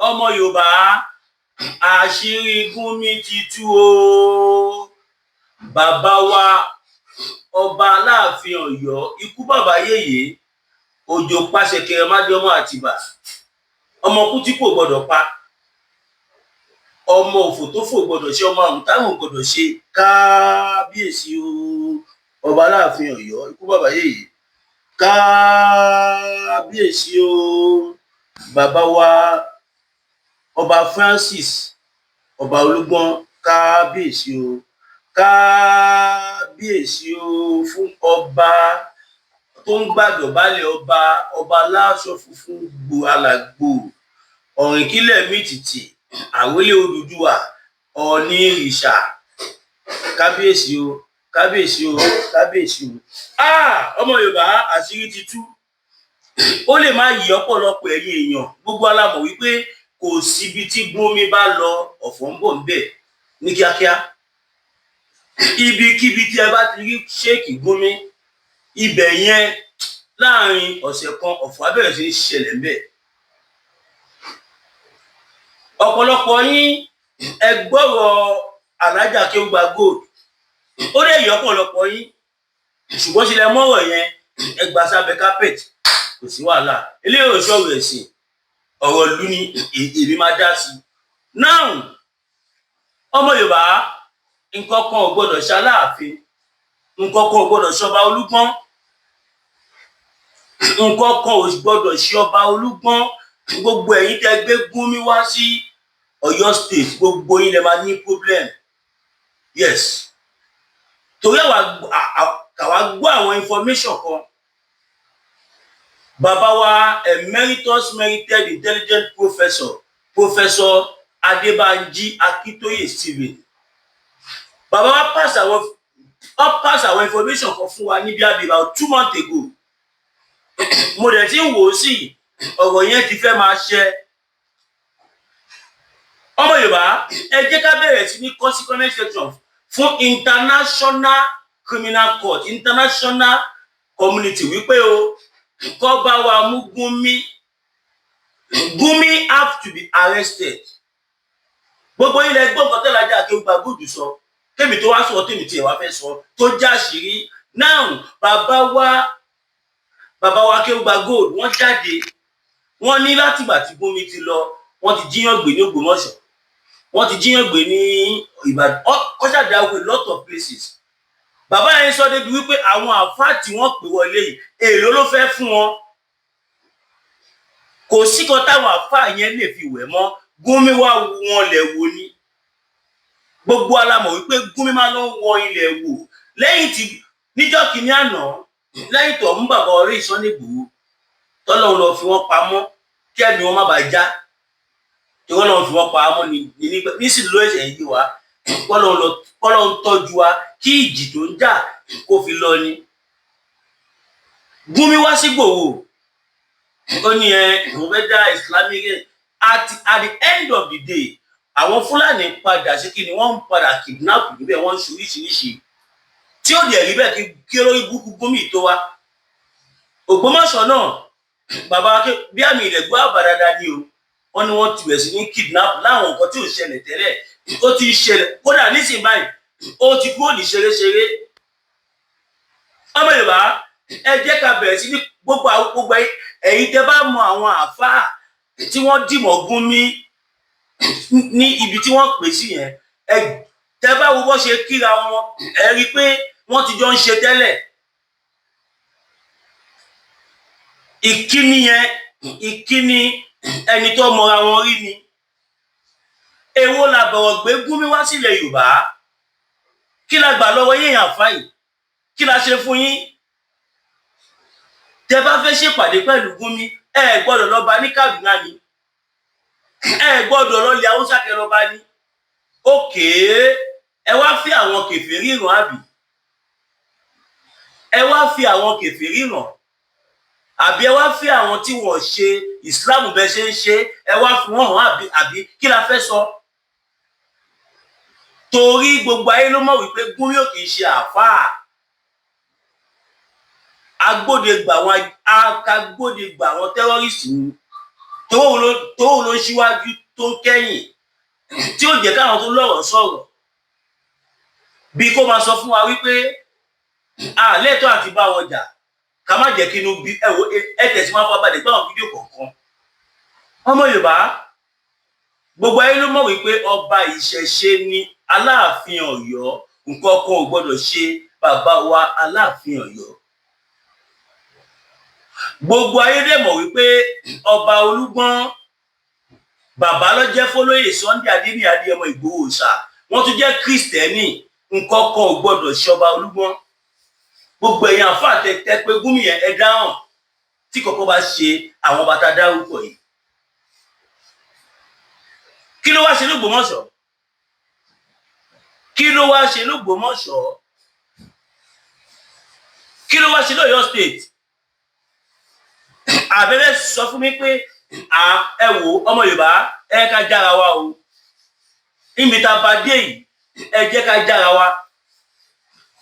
Ọmọ Yorùbá, àṣírí Gúnmi ti tú o. Bàbá wa Ọba Aláàfin Ọ̀yọ́, ikú bàbá yèyé, òjò pàṣẹ kẹrẹmádé, ọmọ Àtìbà, ọmọ kú tí kò gbọdọ̀ pa, ọmọ òfò tó fò gbọdọ̀ ṣe, ọmọ àrùn táwọn gbọdọ̀ ṣe. Kábíyèsí o, Ọba Aláàfin Ọ̀yọ́, ikú bàbá yèyé, kábíyèsí o. Bàbá wa Ọba Francis, Ọba Olúgbọ́n, kábíyèsí o, kábíyèsí o. Fún ọba tó ń gbàdọ̀bálẹ̀ ọba, ọba aláṣọ funfun gbò, alàgbò ọ̀rìnkílẹ̀ mìtìtì, àrólé Odùduwà, Ọ̀ọ̀ni ìrìṣà, kábíyèsí o, kábíyèsí o, kábíyèsí o. Ọmọ Yorùbá, àṣírí ti tú. Ó lè má yí ọ̀pọ̀lọpọ̀ ẹ̀yin èèyàn. Gbogbo alámọ̀ wípé kò síbi tí Gúnmi bá lọ, ọ̀fọ̀ ń bọ̀ ń bẹ̀ ní kíákíá. Ibikíbi tí ẹ bá ti rí Sheikh Gúnmi, ibẹ̀ yẹn láàrin ọ̀sẹ̀ kan, ọ̀fọ̀ á bẹ̀rẹ̀ sí í ṣẹlẹ̀ ń bẹ̀. Ọ̀pọ̀lọpọ̀ yín, ẹ gbọ́rọ̀ Alájà Kéwúgba Gold, ó lè yí ọ̀pọ̀lọpọ̀ yín, ṣùgbọ́n ṣe lẹ mọ́rọ̀ yẹn, ẹ gbà sábẹ́ carpet, kò sí wàhálà. Eléyìí ò sọ̀rọ̀ ẹ̀sìn, ọ̀rọ̀ ìlú ni èmi máa dá sí. Now, ọmọ Yorùbá, nǹkan kan ò gbọdọ̀ ṣe Aláàfin, nǹkan kan ò gbọdọ̀ ṣọba Olúgbọ́n, nǹkan kan ò gbọdọ̀ ṣe Ọba Olúgbọ́n. Gbogbo ẹ̀yin tẹ́ gbé Gúnmi wá sí Ọ̀yọ́ State, gbogbo yín lè máa ní problem. Yes, torí àwa gbọ́ àwọn information kan. Bàbá wa emeritus merited intelligent professor, Professor Adébánjí Akíntóyè Stephen, bàbá wa pass àwọn information kan fún wa níbi àbí about 2 months ago. Mo dẹ̀ ti ń wò ó sí, ọ̀rọ̀ yẹn ti fẹ́ máa ṣẹ. Ọmọ Yorùbá, ẹ jẹ́ ká bẹ̀rẹ̀ sí ní kọ sí comment section fún International Criminal Court, international community, wípé o kọ́ bá wa mú Gúnmi. Gúnmi have to be arrested. Gbogbo ilẹ̀ gbọ́ nǹkan tẹ́lẹ̀ ajá Akéwùgbà Gold sọ, kémi tó wá sọ, tèmi tiẹ̀ wá fẹ́ sọ tó já àṣírí. Now, bàbá wa Akéwùgbà Gold, wọ́n jáde, wọ́n ní látìgbà tí Gúnmi ti lọ, wọ́n ti jíyàn gbé ní Ògbómọ̀ṣọ́, wọ́n ti jíyàn gbé ní Ìbàdàn, wọ́n ṣàdá a lot of places. Bàbá yẹn sọ débi wípé àwọn àfáà tí wọ́n pè wọlé yìí, èèló ló fẹ́ fún wọn? Kò sí kan táwọn àfáà yẹn lè fi wẹ̀ mọ́. Gúnmi wá wọn lẹ̀ wò ni. Gbogbo alamọ̀ wípé Gúnmi máa lọ wọ ilẹ̀ wò lẹ́yìn tí níjọ́ kìíní àná, lẹ́yìn tó ń bàbá orí Sunday Igboho, tọ́lọ́run lọ fi wọ́n pamọ́ kí ẹ̀mí wọn má bàa já, tí wọ́n lọ fi wọ́n pamọ́ ní nísìnyí ló ẹ̀sẹ̀ yé wa, kọ́lọ́run tọ́jú wa kí ìjì tó ń jà kó fi lọ ni. Gúnmi wá sí Ìgbòho, ó ní ẹ òun fẹ́ dá Islamic. At the end of the day, àwọn Fúlàní padà sí kí ni, wọ́n ń padà kidnap níbẹ̀, wọ́n ń ṣe oríṣiríṣi tí ó dẹ̀ rí bẹ́ẹ̀ kí olórí burúkú Gúnmi tó wá. Ògbómọ̀ṣọ́ náà, bàbá bí àmì ìlẹ̀gbọ́ àbàdàdà ni o. Wọ́n ní wọ́n ti bẹ̀rẹ̀ sí ní kidnap láwọn nǹkan tí ò ṣẹlẹ̀ tẹ́lẹ̀, ó ti ṣẹlẹ̀. Kódà nísìnyí báyìí, ó ti kúrò ní ṣeréṣeré. Ọmọ Yorùbá, ẹ jẹ́ ká bẹ̀rẹ̀ sí ní gbogbo ẹ̀yin tẹ́ bá mọ àwọn àáfàá tí wọ́n dìmọ̀ Gúnmi ní ibi tí wọ́n pè sí yẹn, ẹ tẹ́ bá wo bó ṣe kíra wọn, ẹ rí i pé wọ́n ti jọ ń ṣe tẹ́lẹ̀. Ìkíni yẹn, ìkíni ẹni tó mọra wọn rí ni. Èwo la bọ̀rọ̀ gbé Gúnmi wá sílẹ̀ Yorùbá? Kí la gbà lọ́wọ́ yín, àfáì? Kí la ṣe fún yín? Tẹ́ bá fẹ́ ṣèpàdé pẹ̀lú Gúnmi, ẹ gbọ́dọ̀ lọ bá ní Kaduna ni, ẹ gbọ́dọ̀ lọ lé Haúsá kẹ lọ bá ní òkè. Ẹ wá fi àwọn kèfèrí ràn, àbí ẹ wá fi àwọn kèfèrí ràn, àbí ẹ wá fi àwọn tí wọ́n ṣe Islam bẹ́ẹ̀ ṣe ń ṣe, ẹ wá fi wọ́n hàn, àbí kí la fẹ́ sọ? Torí gbogbo ayé ló mọ̀ wípé Gúnmi ò kì í ṣe àáfàá. Agbódegbà àwọn akagbódegbà àwọn terrorist ni. Tówó ló ń ṣíwájú tó ń kẹ́yìn, tí ó jẹ́ káwọn tó lọ́rọ̀ sọ̀rọ̀, bí kó máa sọ fún wa wípé a lẹ́tọ̀ọ́ àti bá wọn jà, ká má jẹ́ kí inú bí. Ẹ wo, ẹ tẹ̀sí máa fọ́ balẹ̀ gbọ́ àwọn fídíò kọ̀ọ̀kan. Ọmọ Yorùbá, gbogbo ayé ló mọ̀ wípé ọba ìṣẹ̀ṣe ni Aláàfin Ọ̀yọ́. Nǹkan kan ò gbọ́dọ̀ ṣe bàbá wa Aláàfin Ọ̀yọ́. Gbogbo ayé dẹ̀ mọ̀ wípé ọba Olúgbọ́n, bàbá ló jẹ́ fọlọ́yè Sunday Adéníyì Adéyẹmọ Ìgbòho Òòṣà. Wọ́n tún jẹ́ Kristẹni. Nǹkan kan ò gbọ́dọ̀ ṣe ọba Olúgbọ́n. Gbogbo ẹ̀yin àfáà tẹ pé Gúnmi yẹn, ẹ dáhùn tí kọ̀kọ́ bá ṣe àwọn bàtà dárúkọ yìí. Kí ló wá ṣe lÓgbómọ̀ṣọ́? Kí ló wá ṣe lÓgbómọ̀ṣọ́? Kí ló wá ṣe lọ́yọ́ State? Àbẹ̀rẹ̀ sọ fún mi pé ẹ wò, ọmọ Yorùbá, ẹ ká jára wa o. Níbi tá a bá dé yìí, ẹ jẹ́ ká jára wa.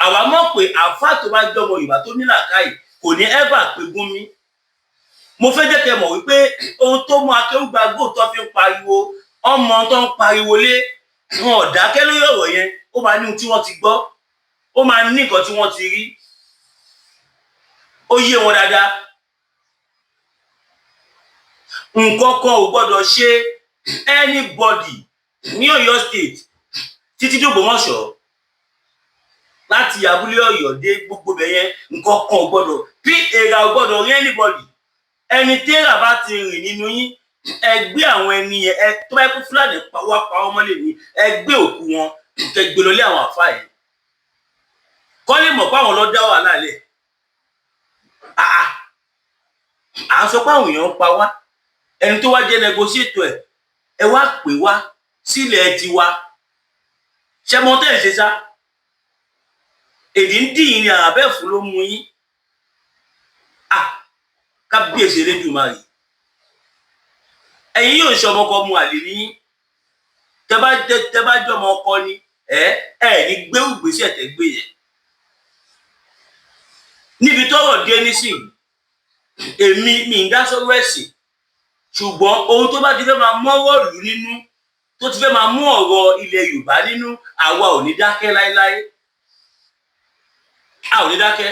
Àwa mọ̀ pé àáfàá tó bá jẹ́ ọmọ Yorùbá tó ní làákàyè kò ní ẹ́bà pé Gúnmi. Mo fẹ́ jẹ́ kẹ́ mọ̀ wípé ohun tó mú Akéwùgbà Gold tó fi ń pariwo, ọmọ tó ń pariwo lé wọn ò dákẹ́ lórí ọ̀rọ̀ yẹn, ó máa ní ohun tí wọ́n ti gbọ́, ó máa ní nǹkan tí wọ́n ti rí, ó yé wọn dáadáa. Nǹkan kan ò gbọ́dọ̀ ṣe anybody ní Ọ̀yọ́ State títí dé Ògbómọ̀ṣọ́, láti abúlé Ọ̀yọ́ dé gbogbo bẹ̀ yẹn. Nǹkan kan ò gbọ́dọ̀ bí èèrà ò gbọ́dọ̀ rí anybody. Ẹni téèrà bá ti rìn nínú yín, ẹ gbé àwọn ẹni yẹn, ẹ tó bá kú Fúlàní wá pa ọmọ lè ní, ẹ gbé òkú wọn, kẹ gbé lọlé àwọn àfáà yẹn, kọ́ lè mọ̀ pé àwọn lọ dá wàhálà lẹ̀. À ń sọ pé àwọn èèyàn ń pa wá. Ẹni tó wá jẹ́ negotiator ẹ̀, ẹ wá pè wá sílẹ̀ tiwa. Ṣé mo tẹ́ ẹ̀ ṣe sá èdè ń dìyìn ni àbẹ́ fún ló mú yín? Kábíyèsí Elédùmarè, ẹ̀yin yóò ṣe ọmọkọ mu àlè níyín. Tẹ́ bá jọmọ ọkọ ni ẹ ẹ ní gbérù gbèsè tẹ́ gbé yẹn níbi tọ́rọ̀ dé nísìnyí. Èmi mi ń dá sọ́rọ̀ ẹ̀sìn, ṣùgbọ́n ohun tó bá ti fẹ́ máa mọ́rọ̀ lù nínú, tó ti fẹ́ máa mú ọ̀rọ̀ ilẹ̀ Yorùbá nínú, àwa ò ní dákẹ́ láéláé, a ò ní dákẹ́.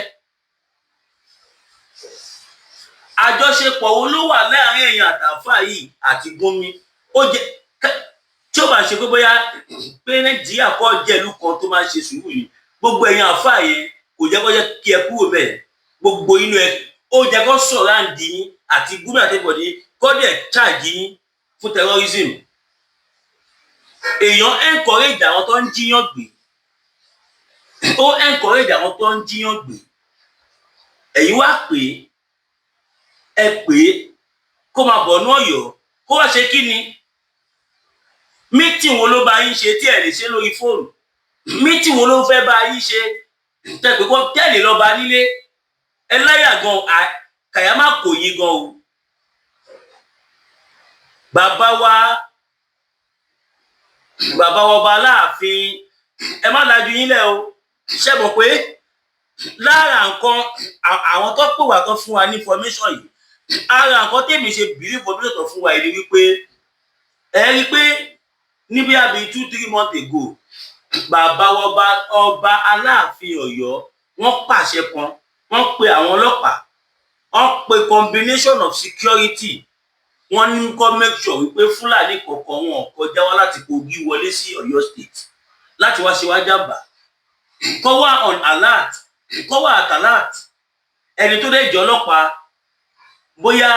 Àjọṣepọ̀ wo ló wà láàrin èèyàn àtàfà yìí àti Gúnmi? Ó jẹ tí ó bá ṣe pé bóyá pé Nàìjíríà kọ́ jẹ́lú kan tó máa ń ṣe sùúrù yìí, gbogbo èèyàn àfà yẹn kò jẹ́ kó jẹ́ kí ẹ kúrò bẹ́ẹ̀. Gbogbo inú ẹ, ó jẹ́ kó sọ̀rọ̀ àǹdí yín àti Gúnmi àti ìbọ̀dé, kó dẹ̀ charge yín fún terrorism. Èèyàn encourage àwọn tó ń jíyàn gbé, ó encourage àwọn tó ń jíyàn gbé. Ẹ̀yin wá pé ẹ pé kó máa bọ̀ ní Ọ̀yọ́, kó wá ṣe kí ni? Meeting wo ló bá yín ṣe tí ẹ lè ṣe lórí fóònù? Meeting wo ló fẹ́ bá yín ṣe tẹ pé kó tẹ́lẹ̀ lọ́ba nílé? Ẹ láyà gan, kàyà má kò yín gan o. Bàbá wa, bàbá wa ọba Aláàfin, ẹ má lajú yín lẹ̀ o. Ṣe mọ̀ pé lára nǹkan àwọn tó pè wá tó fún wa ní information yìí, ara nǹkan tèmi ṣe believe information tó fún wa yìí ni wípé ẹ rí i pé níbi àbí 2-3 months ago, bàbá wa ọba Aláàfin Ọ̀yọ́, wọ́n pàṣẹ kan, wọ́n pe àwọn ọlọ́pàá, wọ́n pe combination of security, wọ́n ní kó make sure wípé Fúlàní kọ̀ọ̀kan wọn ò kọjá wá láti Kogi wọlé sí Ọ̀yọ́ State láti wá ṣe wá jàmbá, kó wà on alert, kó wà at alert. Ẹni tó dẹ̀ jẹ́ ọlọ́pàá, bóyá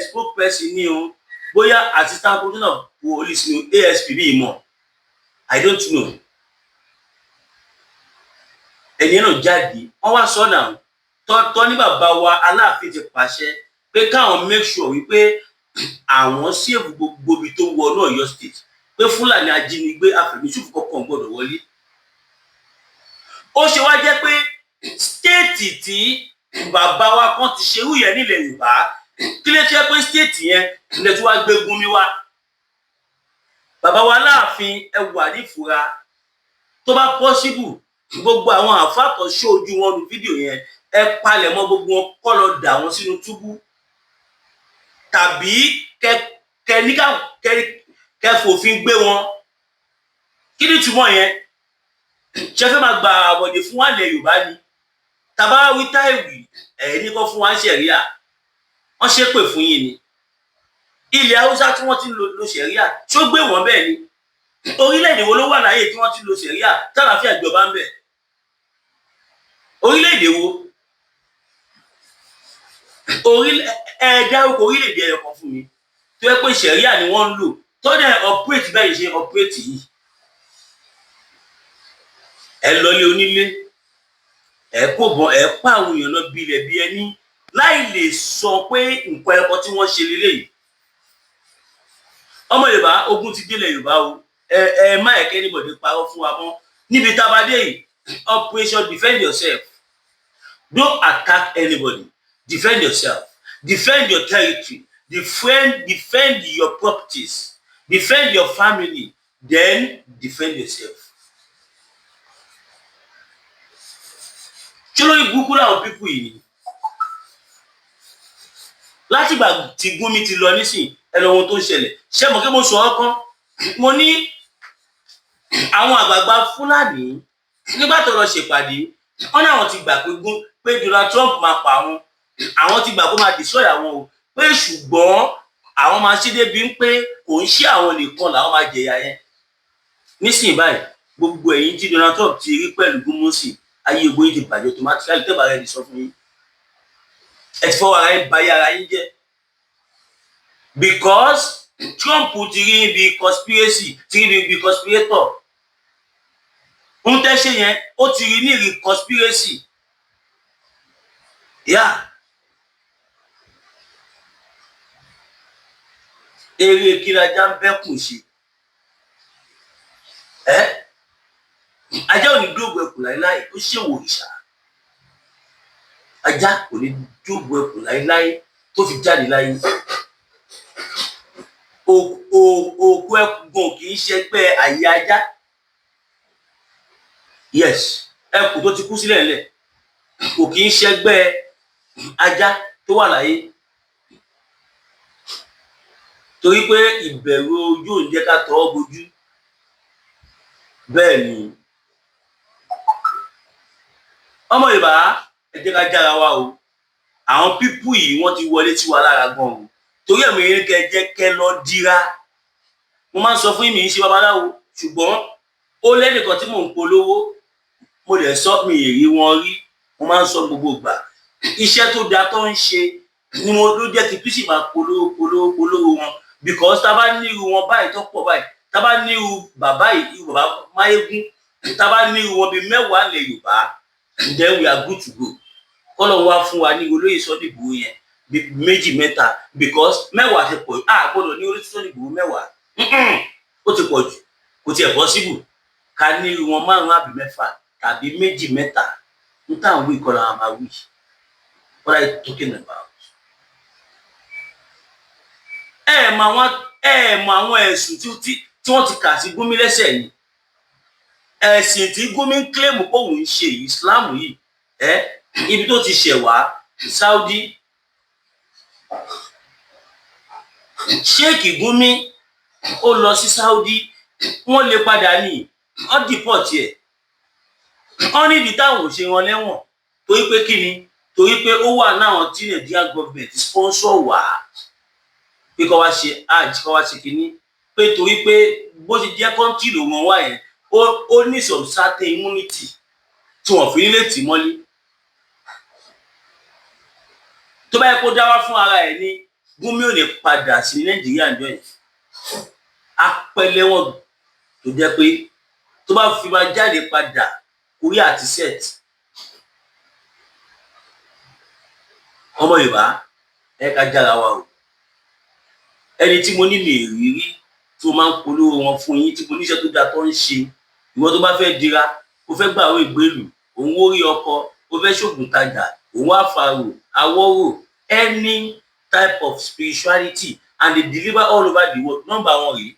spokesperson ni o, bóyá assistant commissioner of police ni o, ASP mi mọ̀, I don't know. Ẹni náà jáde, wọ́n wá sọ náà tọ́ ní bàbá wa Aláàfin ti pàṣẹ pé káwọn make sure wípé àwọn save gbogbo ibi tó wọnú Ọ̀yọ́ State, pé Fúlàní ajínigbé àfẹ̀míṣòfò kọ̀ọ̀kan gbọ́dọ̀ wọlé. Ó ṣe wá jẹ́ pé state tí bàbá wa kan ti ṣerú yẹn nílẹ̀ Yorùbá, kí ló ṣe pé state yẹn ilẹ̀ tí wàá gbé Gúnmi wá? Bàbá wa Aláàfin, ẹ wà nífura. Tó bá possible, gbogbo àwọn àfáà tó ṣó ojú wọn nu fídíò yẹn, ẹ palẹ̀ mọ́ gbogbo wọn, kọ́ lọ dà wọ́n sínú túbú. Tàbí kẹ kẹ ní ká kẹ kẹ fòfin gbé wọn. Kí ni ìtumọ̀ yẹn? Ṣe fẹ́ máa gba àbọ̀dè fún wàlẹ̀ Yorùbá ni? Tàbá wí táìwì ẹ̀ ní kọ́ fún wa ń ṣẹ̀ríà, wọ́n ṣépè fún yín ni. Ilẹ̀ Haúsá tí wọ́n ti ń lo ṣẹ̀ríà, ṣó gbé wọ́n bẹ́ẹ̀ ni? Orílẹ̀-èdè wo ló wà láyé tí wọ́n ti lo ṣẹ̀ríà tálàáfíà ìjọba ń bẹ̀? Orílẹ̀-èdè wo? Orílẹ̀, ẹ dárúkọ orílẹ̀-èdè ẹyọ kan fún mi tó yẹ pé ṣẹ̀ríà ni wọ́n ń lò, tó dẹ̀ operate bẹ́ẹ̀ ṣe operate yìí. Ẹ lọlé onílé, ẹ kó bọ, ẹ pa àwọn èèyàn lọ bí ilẹ̀ bí ẹni, láì lè sọ pé nǹkan ẹ̀kọ́ tí wọ́n ṣe lélẹ́yìí. Ọmọ Yorùbá, ogun ti délẹ̀ Yorùbá o. Ẹ má ẹ̀kẹ́ anybody parọ́ fún wa mọ́ níbi tá a bá dé yìí. Operation defend yourself. Don't attack anybody. Defend yourself, defend your territory, defend your properties, defend your family, then defend yourself. Ṣé lórí burúkú làwọn people yìí ni? Látìgbà tí Gumi ti lọ nísìn, ẹ lọ ohun tó ń ṣẹlẹ̀. Ṣé mo kí mo sọ ọ́ kán? Mo ní àwọn àgbààgbà Fúlàní, nígbà tó lọ ṣèpàdé, wọn ní àwọn ti gbà pé gún pé Donald Trump máa pa àwọn, àwọn ti gbà kó máa destroy àwọn o, pé ṣùgbọ́n àwọn máa ṣe débi ń pé kò ń ṣe àwọn nìkan làwọn máa jẹ̀yà yẹn. Nísìnyí báyìí, gbogbo ẹ̀yin tí Donald Trump ti rí pẹ̀lú Gúmúsì, ayé gbogbo yín ti bàjẹ́ automatically. Tẹ́bà rẹ̀ ti sọ fún yín, ẹ ti fọwọ́ ara yín bayé ara yín jẹ́, because Trump ti rí ibi conspiracy, ti rí ibi conspirator ń tẹ́ ṣe yẹn, ó ti rí ní ìrí conspiracy. Yeah, eré kílájà ń bẹ́kùn ṣe ẹ́. Ajá ò ní dóògùn ẹkùn láéláé, ó ṣèwò òrìṣà. Ajá kò ní dóògùn ẹkùn láéláé tó fi jáde láyé. Òkú ẹkùn gan kì í ṣẹgbẹ́ àyè ajá. Yes, ẹkùn tó ti kú sílẹ̀ lẹ̀ kò kì í ṣẹgbẹ́ ajá tó wà láyé, torí pé ìbẹ̀rù ojú ò ń jẹ́ ká tọwọ́ bojú. Bẹ́ẹ̀ ni, ọmọ Yorùbá, ẹ jẹ́ ká jára wa o. Àwọn people yìí, wọ́n ti wọlé sí wa lára gan o. Torí ẹ̀mí yẹn, kẹ́ jẹ́ kẹ́ lọ dira. Mo máa ń sọ fún yín, mi ń ṣe babaláwo, ṣùgbọ́n ó lẹ́nìkan tí mò ń polówó, mo lè sọ mi ì rí wọn rí. Mo máa ń sọ gbogbo ìgbà, iṣẹ́ tó da tó ń ṣe ni mo ló jẹ́ kí bísí máa polówó, polówó, polówó wọn, because tá a bá ní irú wọn báyìí tó pọ̀ báyìí, tá a bá ní irú bàbá yìí, irú bàbá Máyégún, tá a bá ní irú wọn bíi 10 ilẹ̀ Yorùbá, then we are good to go. Kọ́lọ̀ wá fún wa ní olóyè Sunday Igboho yẹn méjì, mẹ́ta, because 10 ti pọ̀. A gbọ́dọ̀ ní olóyè Sunday Igboho 10, ó ti pọ̀ jù, kò tiẹ̀ possible. Ká ní irú wọn márùn-ún àbí mẹ́fà tàbí méjì, mẹ́ta, n táwọn wí kọ́ la máa wí. What are you talking about? Ẹ mọ àwọn ẹ̀sùn tí wọ́n ti kà sí Gumi lẹ́sẹ̀ ni. Ẹ̀sìn tí Gumi ń claim òun ń ṣe yìí, Islam yìí, ẹ ibi tó ti ṣẹ̀ wá, Saudi. Sheikh Gumi ó lọ sí Saudi, wọ́n lè padà ní wọ́n deport ẹ̀. Wọ́n nídìí táwọn ò ṣe wọn lẹ́wọ̀n, torí pé kí ni? Torí pé ó wà náwọn tí Nigeria government sponsor wá pé kó wá ṣe hajj, kó wá ṣe kínní, pé torí pé bó ṣe jẹ́ country ló wọn wá yẹn, ó ní some certain immunity tí wọ́n fi nílé tì mọ́lé. Tó bá yẹ kó dá wá fún ara ẹ̀ ní, Gumi ò lè padà sí Nàìjíríà ńjọ́ yẹn, apẹlẹwọn tó jẹ́ pé tó bá fi máa jáde padà orí àti set. Ọmọ Yorùbá, ẹ ká jára wa o. Ẹni tí mo ní mi ìrírí tí mo máa ń polówó wọn fún yín, tí mo níṣẹ́ tó dáa tó ń ṣe, ìwọ tó bá fẹ́ dira, o fẹ́ gbàwé ìgbélù, òun ó rí ọkọ, o fẹ́ ṣògùn tajà, òun wá farò awọ́rò, any type of spirituality, and they deliver all over the world. Nọ́mbà wọn rèé.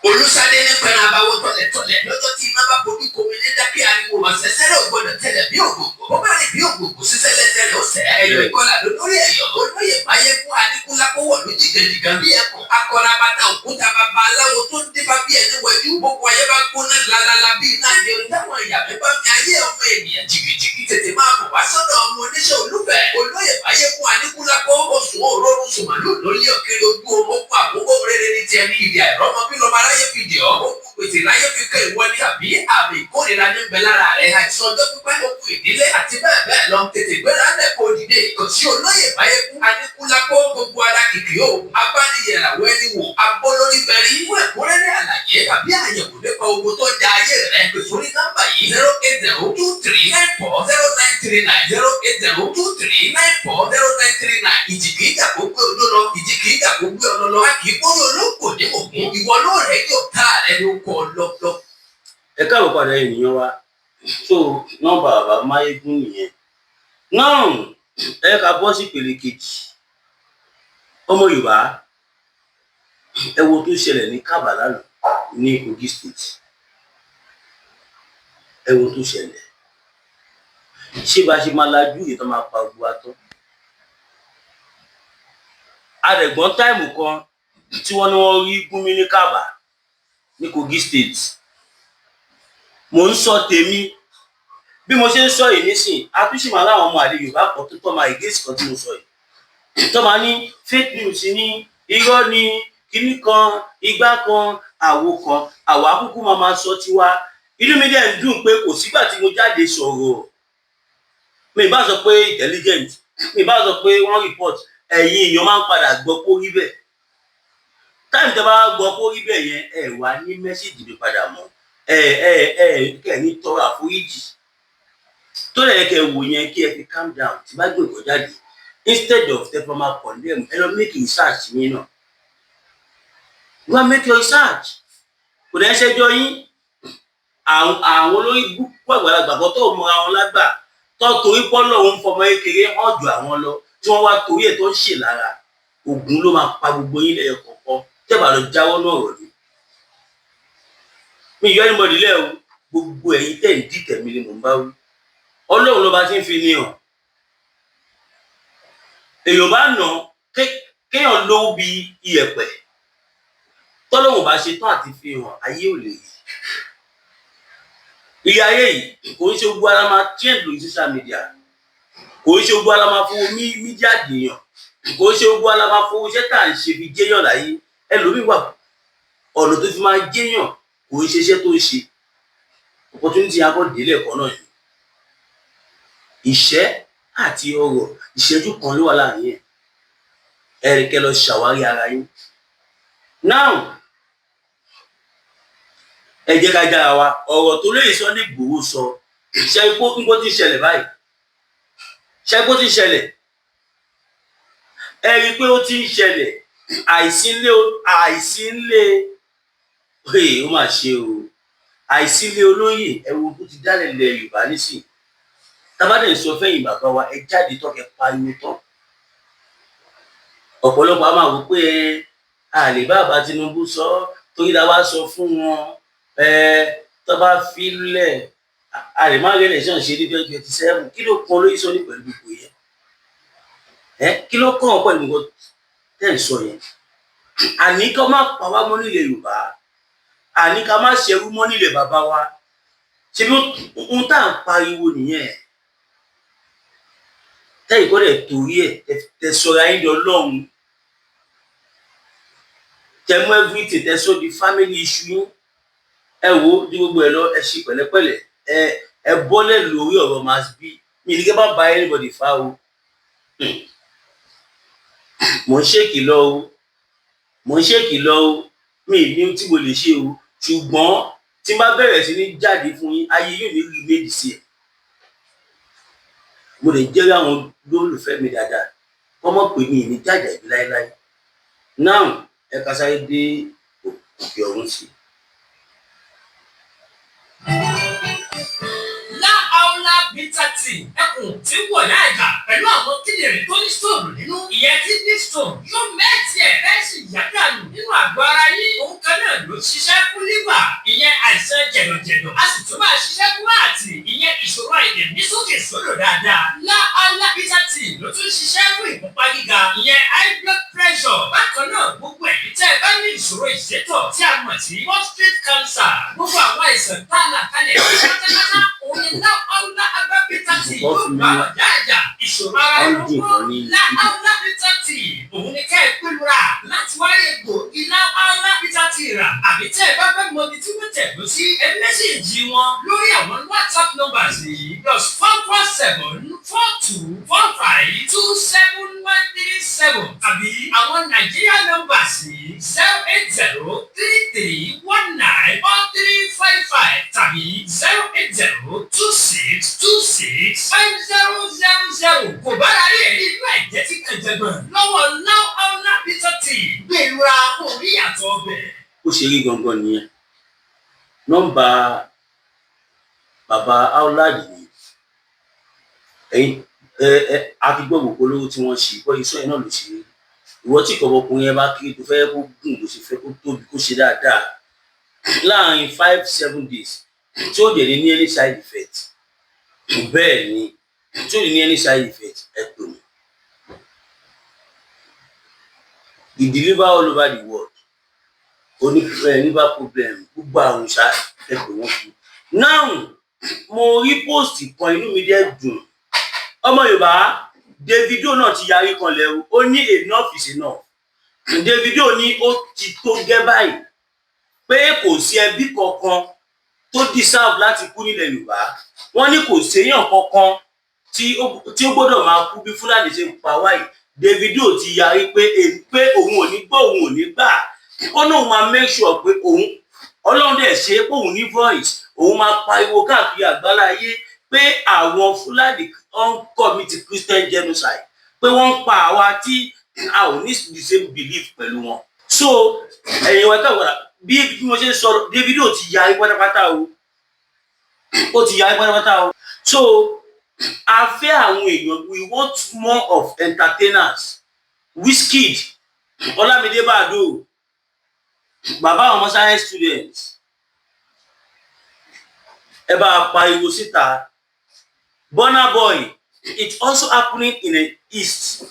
Olùsádé ní pẹ̀lú abáwọ́ tọ̀lẹ̀tọ̀lẹ̀ lọ́jọ́ tí iná bá bojú komi ní dákẹ́ ariwo màṣẹ́sẹ́rẹ́ ò gbọ́dọ̀ tẹ̀lẹ̀ bí ògògò. Bó bá rìn bí ògògò ṣiṣẹ́ lẹ́sẹ̀ rẹ̀ ó sẹ́. Ẹ̀yọ̀ ìkọlà lórí ẹ̀yọ̀ olóyè Máyégún Aníkúlápó wọ̀lú jìgàjìgà bí ẹkùn. Akọra bàtà òkúta bàbá aláwo tó ń dífá bí ẹni wẹjú. Gbogbo ayé bá gbóná lalala bí iná jẹun táwọn ìyá mi bá mi ayé ọmọ ènìyàn jìgìjìgì. Tètè máa bọ̀ wá sọ́dọ̀ ọmọ oníṣẹ́ olúfẹ̀. Olóyè Máyégún Aníkúlápó oṣù òróró sùmàlú lórí ọ̀kẹ́rẹ́ ojú oorun ó kó àkókò rere ní tiẹ̀ ní ìdí àìrọ́mọ bí lọ́mọ aráyé fi dì ọ́. Ó kú pèsè láyé fi kẹ́ ìwọ ní tàbí àmì ìkórìíra ní bẹ lára rẹ̀. Àìsàn ọjọ́ pípẹ́, okùn ìdílé àti bẹ́ẹ̀ bẹ́ẹ̀ lọ. Tètè gbéra lẹ̀ kó dìde. Kò sí olóyè Máyégún Aníkúlápó, gbogbo ara kìkì o. Abániyẹ̀ràwọ̀ ẹni wò abólórí bẹ̀rí. Fún ẹ̀kúnrẹ́rẹ́ àlàyé tàbí àyẹ̀wò nípa ogun tó ń ja ayé rẹ̀, pè sórí nọ́mbà yìí: 08023940939, 08023940939. Ìjì kìí jà kó gbé odó lọ, ìjì kìí jà kó gbé ọ lọ. A kì í kórè olóńgbò ní ògún. Ìwọ ló rẹ̀ yóò tá rẹ̀ ló kọ́ lọ́lọ́. Ẹ káàbọ̀ padà, ènìyàn wa. So nọ́mbà bàbá Máyégún nìyẹn náà. Ẹ ká bọ́ sí ìpele kejì. Ọmọ Yorùbá, ẹ wo tó ṣẹlẹ̀ ní Kábà lánàá ní Kogi State. Ẹ wo tó ṣẹlẹ̀. Ṣé bá ṣe máa lajú yìí tó máa pa gbogbo wa tán? Adẹ̀gbọ́n time kan tí wọ́n ní wọ́n rí Gúnmi ní Kábà ní Kogi State. Mò ń sọ tèmi bí mo ṣe ń sọ yìí nísìn, àtúnṣe máa láwọn ọmọ àlè Yorùbá kan tó tọ́ máa against kan tí mo sọ yìí, tó máa ní fake news ní, irọ́ ní, kinní kan, igbá kan, àwo kan. Àwa kúkú máa sọ tiwa. Inú mi dẹ̀ ń dùn pé kò sígbà tí mo jáde sọ̀rọ̀, mi bá sọ pé intelligent, mi bá sọ pé wọ́n report, ẹ̀yin èèyàn máa ń padà gbọ́ kó rí bẹ́ẹ̀. Time tẹ́ bá gbọ́ kó rí bẹ́ẹ̀ yẹn, ẹ wá ní message mi padà mọ́. Ẹ ẹ ẹ kẹ́ ní tọrọ àforíjì tó lẹ̀ kẹ́ wò yẹn, kí ẹ fi calm down. Tí bá gbé nǹkan jáde, instead of tẹ́ fọ́ máa condemn, ẹ lọ make research yín náà. Go and make your research. Kò dẹ́ ṣẹjọ́ yín. Àwọn olórí gbúgbú àgbàlagbà kan tó mọra wọn lágbà tó torí pọ́lọ́ òun fọmọ kékeré hàn jù àwọn lọ, tí wọ́n wá torí ẹ̀ tó ń ṣe lára ògùn ló máa pa gbogbo yín lẹ́yọ kọ̀ọ̀kan tẹ́ bá lọ jáwọ́ náà rọ̀ ni. Mi yọ anybody lẹ́ o. Gbogbo ẹ̀yin tẹ̀ ń dìtẹ̀ mi ni mò ń bá wí. Ọlọ́run ló bá ti ń fi ní hàn. Èèyàn bá nà kéèyàn lówó bí iyẹ̀pẹ̀, tọ́lọ́run bá ṣe tán àti fi hàn, ayé ò lè rí. Ilé ayé yìí, kò ń ṣe gbogbo ara máa trend lórí social media, kò ń ṣe gbogbo ara máa fowó media dèèyàn, kò ń ṣe gbogbo ara máa fowó iṣẹ́ tá à ń ṣe fi jẹ́yàn láyé. Ẹlòmíì wà, ọ̀nà tó fi máa jẹ́yàn kò ń ṣe iṣẹ́ tó ń ṣe. Opportunity yẹn á kọ́ délẹ̀ ẹ̀kọ́ náà yìí. Ìṣẹ́ àti ọrọ̀, ìṣẹ́jú kan ló wà láàrin ẹ̀. Ẹ̀rìnkẹ́ lọ ṣàwárí ara yín. Now, ẹ jẹ́ ká jára wa. Ọ̀rọ̀ tó lóye Sunday Igboho sọ ṣe ipò nǹkan tí ń ṣẹlẹ̀ báyìí, ṣe ipò tí ń ṣẹlẹ̀, ẹ rí i pé ó ti ń ṣẹlẹ̀. Àìsínlé, àìsínlé, ó mà ṣe o. Àìsínlé olóyè, ẹ wo tó ti dálẹ̀ ilẹ̀ Yorùbá nísìn. Tábàdẹ̀ sọ fẹ́yìn bàbá wa, ẹ jáde tán, kẹ́ pariwo tán. Ọ̀pọ̀lọpọ̀ a máa wò pé a lè bá bàbá Tinubu sọ, torí ta bá sọ fún wọn, tó bá fi lẹ̀, a lè má rí election ṣe ní 2027. Kí ló kan olóyè sọ ní pẹ̀lú gbogbo yẹn? Kí ló kàn ọ́ pẹ̀lú nǹkan tẹ́ ń sọ yẹn? Àní ká má pa wá mọ́ nílẹ̀ Yorùbá, àní ká má ṣerú mọ́ nílẹ̀ bàbá wa. Ṣe bí ohun tá à ń pariwo nìyẹn? Tẹ́yìn kọ́ dẹ̀ torí ẹ̀ tẹ sọra yín di ọlọ́run, tẹ mú everything, tẹ sọ di family issue yín. Ẹ wo ní gbogbo ẹ lọ, ẹ ṣe pẹ̀lẹ́pẹ̀lẹ́. Ẹ bọ́lẹ̀ lórí ọ̀rọ̀ mass b mi ní kí ẹ bá ba anybody fa o. Mò ń ṣèkìlọ̀ o, mò ń ṣèkìlọ̀ o. Mi ní tí mo lè ṣe o, ṣùgbọ́n tí n bá bẹ̀rẹ̀ sí ní jáde fún yín, ayé yóò ní rí méjì sí ẹ̀. Mo lè jẹ́rìí àwọn olólùfẹ́ mi dáadáa, kọ́ mọ̀ pé mi ì ní jàjà ìbí láéláé. Now, ẹ ká sáré dé òkè ọ̀run sí i. Láàólá bitter tea, ẹkùn tí ń wọ̀ láàjà pẹ̀lú àwọn kíndìnrín tó ní stone nínú. Ìyẹn kidney stone yóò mẹ́ẹ̀tì ẹ̀ fẹ́ sì yá dànù nínú àgọ́ ara yín. Òun kan náà ló ń ṣiṣẹ́. náà, gbogbo ẹ̀yin tẹ́ ẹ bá ní ìṣòro ìsétọ̀ tí a mọ̀ sí prostate cancer, gbogbo àwọn àìsàn tá a là kalẹ̀ pátápátá, òun ni Láhàúlá Herbal Bitter Tea yóò bá ọ̀dà àjà. Ìṣòro ara ló ń kọ́, Láhàúlá Bitter Tea òun ni kẹ́ ẹ pẹ̀lú ra láti wáyé egbòogi Láhàúlá Bitter Tea rà. Àbí tẹ́ ẹ bá fẹ́ mọ ibi tí wọ́n tẹ̀dó sí, ẹ message wọn lórí àwọn WhatsApp numbers yìí: +447424527137, tàbí àwọn Nàìjíríà numbers yìí: 08033194355 tàbí 08026265000. Kò bára rí ẹ̀rí inú ẹ̀jẹ̀ tí kàn jẹ̀gbọ̀n lọ́wọ́ Láhàúlá Bitter Tea, gbèrúra kò rí àtọ̀ ọbẹ̀. Ó ṣe rí gangan nìyẹn. Nọ́mbà bàbá Aulad ni. Ẹ̀yin ẹ ẹ a ti gbọ́ gbogbo olówó tí wọ́n ṣe bọ́ iṣẹ́ yẹn náà ló ṣe rí. Ìwọ tí ìkọ̀ọ̀mọkùnrin yẹn bá kiri, tó fẹ́ kó gùn bó ṣe fẹ́, kó tóbi, kó ṣe dáadáa láàrin 5-7 days, tí ó dẹ̀ ní ní any side effect, bẹ́ẹ̀ ni, tí ó ní any side effect, ẹ pè mí. He deliver all over the world. Oní liver problem, gbogbo àrùn ṣá, ẹ pè wọ́n fún. Now, mo rí post kan, inú mi dẹ̀ dùn. Ọmọ Yorùbá, Davido náà ti yarí kanlẹ̀ o. Ó ní enough is enough. Davido ní ó ti tó gẹ́ báyìí, pé kò sí ẹbí kankan tó deserve láti kú nílẹ̀ Yorùbá. Wọ́n ní kò séèyàn kankan tí ó gbọ́dọ̀ máa kú bí Fúlàní ṣe ń pa wáyìí. Davido ti yarí pé òun ò ní gbọ́, òun ò ní gbà. Ó náà máa make sure pé òun, Ọlọ́run dẹ̀ ṣe é pé òun ní voice, òun máa pariwo káàkiri àgbáláyé pé àwọn Fúlàní ń commit Christian genocide, pé wọ́n ń pa àwa tí a ò ní the same belief pẹ̀lú wọn. So ẹ̀yin wa káwọn bí mo ṣe ń sọ, Davido ti yarí pátápátá o, ó ti yarí pátápátá o. So a fẹ́ àwọn èèyàn, we want more of entertainers. Wizkid, Olamide Baddo, bàbá àwọn ọmọ science students, ẹ bá a pariwo síta. Burna Boy, it's also happening in the east.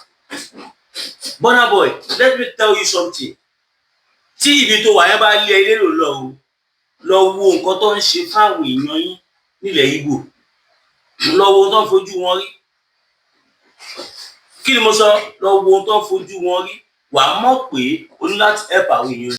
Burna Boy, let me tell you something. Tí ibi tó wà yẹn bá lé ẹ lérò, lọ o, lọ wo nǹkan tó ń ṣe fáwọn èèyàn yín nílẹ̀ Ìgbò, lọ wo ohun tó ń fojú wọn rí. Kí ni mo sọ? Lọ wo ohun tó ń fojú wọn rí, wàá mọ̀ pé o ní láti help àwọn èèyàn.